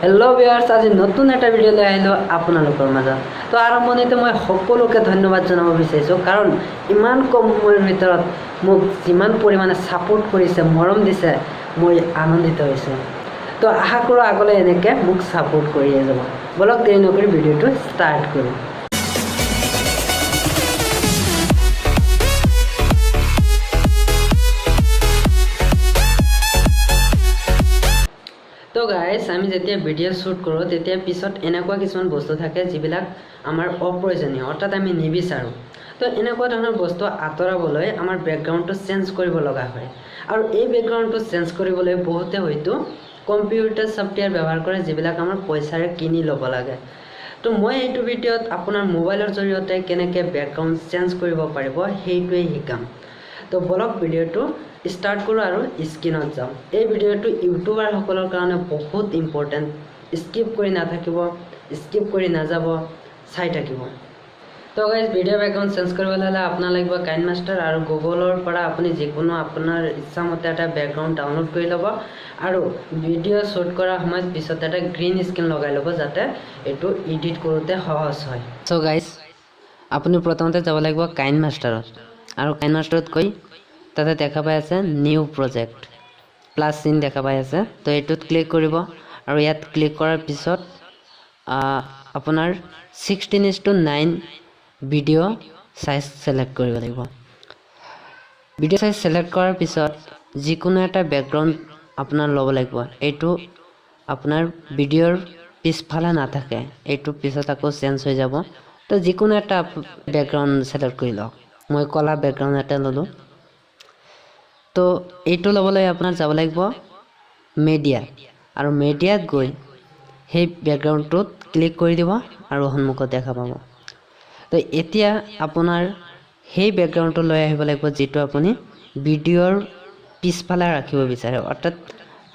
Hello' viewers, আজি নতুন এটা ভিডিঅ' লৈ আহিলোঁ আপোনালোকৰ মাজত। তো আৰম্ভণিতে মই সকলোকে ধন্যবাদ জনাব বিচাৰিছোঁ, কাৰণ ইমান কম সময়ৰ ভিতৰত মোক যিমান পৰিমাণে ছাপোৰ্ট কৰিছে, মৰম দিছে, মই আনন্দিত হৈছোঁ। তো আশা কৰোঁ আগলৈ এনেকৈ মোক ছাপোৰ্ট কৰিয়ে যাব। ব'লক, দেৰি নকৰি ভিডিঅ'টো ষ্টাৰ্ট কৰোঁ। তো গাইজ, আমি যেতিয়া ভিডিঅ' শ্বুট কৰোঁ, তেতিয়া পিছত এনেকুৱা কিছুমান বস্তু থাকে যিবিলাক আমাৰ অপ্ৰয়োজনীয়, অৰ্থাৎ আমি নিবিচাৰোঁ। তো এনেকুৱা ধৰণৰ বস্তু আঁতৰাবলৈ আমাৰ বেকগ্ৰাউণ্ডটো চেঞ্জ কৰিব লগা হয় আৰু এই বেকগ্ৰাউণ্ডটো চেঞ্জ কৰিবলৈ বহুতে হয়তো কম্পিউটাৰ ছফ্টৱেৰ ব্যৱহাৰ কৰে, যিবিলাক আমাৰ পইচাৰে কিনি ল'ব লাগে। তো মই এইটো ভিডিঅ'ত আপোনাৰ মোবাইলৰ জৰিয়তে কেনেকৈ বেকগ্ৰাউণ্ড চেঞ্জ কৰিব পাৰিব, সেইটোৱেই শিকাম। তো ব'লক, ভিডিঅ'টো ষ্টাৰ্ট কৰোঁ আৰু স্ক্ৰীণত যাওঁ। এই ভিডিঅ'টো ইউটিউবাৰসকলৰ কাৰণে বহুত ইম্পৰ্টেণ্ট। স্কিপ কৰি নাথাকিব, স্কিপ কৰি নাযাব, চাই থাকিব। তো গাইজ, ভিডিঅ' বেকগ্ৰাউণ্ড চেঞ্জ কৰিবলৈ হ'লে আপোনাৰ লাগিব কাইন মাষ্টাৰ আৰু গুগলৰ পৰা আপুনি যিকোনো আপোনাৰ ইচ্ছামতে এটা বেকগ্ৰাউণ্ড ডাউনলোড কৰি ল'ব আৰু ভিডিঅ' শ্বুট কৰাৰ সময়ত পিছত এটা গ্ৰীণ স্ক্ৰীণ লগাই ল'ব, যাতে এইটো এডিট কৰোঁতে সহজ হয়। চ' গাইজ, আপুনি প্ৰথমতে যাব লাগিব কাইন মাষ্টাৰত আৰু কাইন মাষ্টাৰত গৈ তাতে দেখা পাই আছে নিউ প্ৰজেক্ট, প্লাছ চিন দেখা পাই আছে। তো এইটোত ক্লিক কৰিব আৰু ইয়াত ক্লিক কৰাৰ পিছত আপোনাৰ 16:9 ভিডিঅ' চাইজ ছিলেক্ট কৰিব লাগিব। ভিডিঅ' চাইজ ছিলেক্ট কৰাৰ পিছত যিকোনো এটা বেকগ্ৰাউণ্ড আপোনাৰ ল'ব লাগিব। এইটো আপোনাৰ ভিডিঅ'ৰ পিছফালে নাথাকে, এইটো পিছত আকৌ চেঞ্জ হৈ যাব। তো যিকোনো এটা বেকগ্ৰাউণ্ড ছিলেক্ট কৰি লওক। মই ক'লা বেকগ্ৰাউণ্ড এটা ল'লোঁ। তো এইটো ল'বলৈ আপোনাৰ যাব লাগিব মেডিয়াত আৰু মেডিয়াত গৈ সেই বেকগ্ৰাউণ্ডটোত ক্লিক কৰি দিব আৰু সন্মুখত দেখা পাব। তো এতিয়া আপোনাৰ সেই বেকগ্ৰাউণ্ডটো লৈ আহিব লাগিব, যিটো আপুনি ভিডিঅ'ৰ পিছফালে ৰাখিব বিচাৰে, অৰ্থাৎ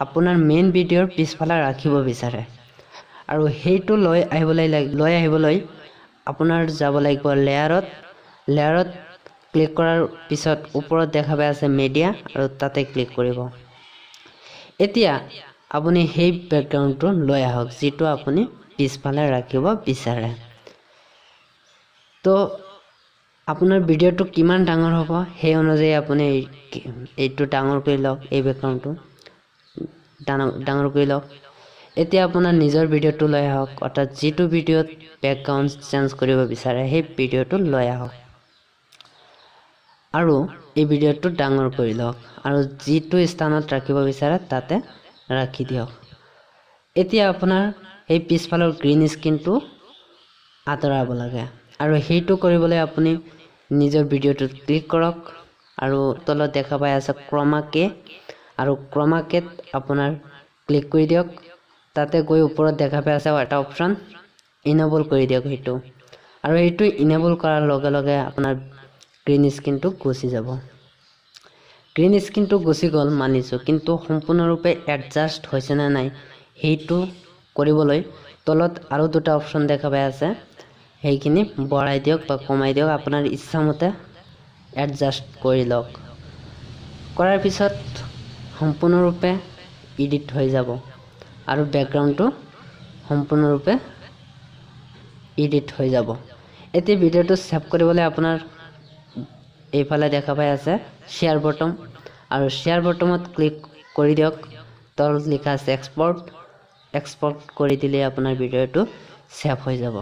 আপোনাৰ মেইন ভিডিঅ'ৰ পিছফালে ৰাখিব বিচাৰে। আৰু সেইটো লৈ আহিবলৈ আপোনাৰ যাব লাগিব লেয়াৰত। লেয়াৰত ক্লিক কৰাৰ পিছত ওপৰত দেখা পাই আছে মেডিয়া আৰু তাতে ক্লিক কৰিব। এতিয়া আপুনি সেই বেকগ্ৰাউণ্ডটো লৈ আহক, যিটো আপুনি পিছফালে ৰাখিব বিচাৰে। তো আপোনাৰ ভিডিঅ'টো কিমান ডাঙৰ হ'ব, সেই অনুযায়ী আপুনি এইটো ডাঙৰ কৰি লওক, এই বেকগ্ৰাউণ্ডটো ডাঙৰ ডাঙৰ কৰি লওক। এতিয়া আপোনাৰ নিজৰ ভিডিঅ'টো লৈ আহক, অৰ্থাৎ যিটো ভিডিঅ'ত বেকগ্ৰাউণ্ড চেঞ্জ কৰিব বিচাৰে, সেই ভিডিঅ'টো লৈ আহক আৰু এই ভিডিঅ'টো ডাঙৰ কৰি লওক আৰু যিটো স্থানত ৰাখিব বিচাৰে তাতে ৰাখি দিয়ক। এতিয়া আপোনাৰ সেই পিছফালৰ গ্ৰীণ স্ক্ৰীণটো আঁতৰাব লাগে আৰু সেইটো কৰিবলৈ আপুনি নিজৰ ভিডিঅ'টোত ক্লিক কৰক আৰু তলত দেখা পাই আছে ক্ৰমাকে আৰু ক্ৰমাকেত আপোনাৰ ক্লিক কৰি দিয়ক। তাতে গৈ ওপৰত দেখা পাই আছে এটা অপশ্যন, ইনেবল কৰি দিয়ক সেইটো। আৰু সেইটো ইনেবল কৰাৰ লগে লগে আপোনাৰ গ্ৰীণ স্ক্ৰীণটো গুচি যাব। গ্ৰীণ স্ক্ৰীণটো গুচি গ'ল মানিছোঁ, কিন্তু সম্পূৰ্ণৰূপে এডজাষ্ট হৈছেনে নাই, সেইটো কৰিবলৈ তলত আৰু দুটা অপশ্যন দেখা পাই আছে। সেইখিনি বঢ়াই দিয়ক বা কমাই দিয়ক, আপোনাৰ ইচ্ছামতে এডজাষ্ট কৰি লওক। কৰাৰ পিছত সম্পূৰ্ণৰূপে এডিট হৈ যাব আৰু বেকগ্ৰাউণ্ডটো সম্পূৰ্ণৰূপে এডিট হৈ যাব। এতিয়া ভিডিঅ'টো ছেভ কৰিবলৈ আপোনাৰ এইফালে দেখা পাই আছে শ্বেয়াৰ বটম আৰু শ্বেয়াৰ বটমত ক্লিক কৰি দিয়ক। তলত লিখা আছে এক্সপৰ্ট। এক্সপৰ্ট কৰি দিলে আপোনাৰ ভিডিঅ'টো ছেভ হৈ যাব।